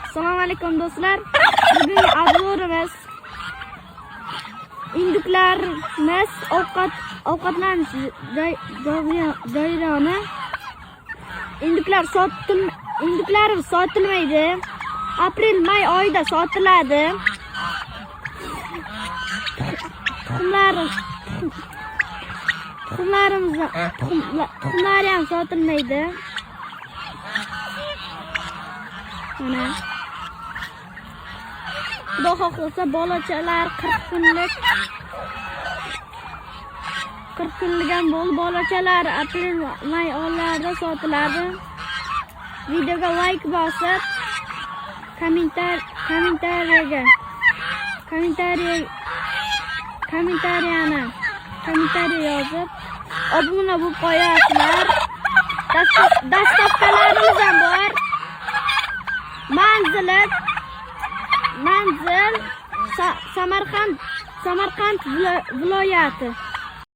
Assalomu alaykum, do'stlar. Bugungi обзор imiz induklarimiz ovqatlanish jarayoni. Induklarimiz sotilmaydi. Aprel may oyida sotiladi. Tuxumlari ham sotilmaydi. Mana. Xudo xohlasa, bolachalar 40 kunlik, 40 kunlik ham bo'ldi. Bolachalar aprel may oylarida sotiladi. Videoga layk bosib, kommentariyaga kommentariya yozib, obuna bo'lib qo'yasizlar. Доставка larimiz ham bor. Manzil Samarqand viloyati.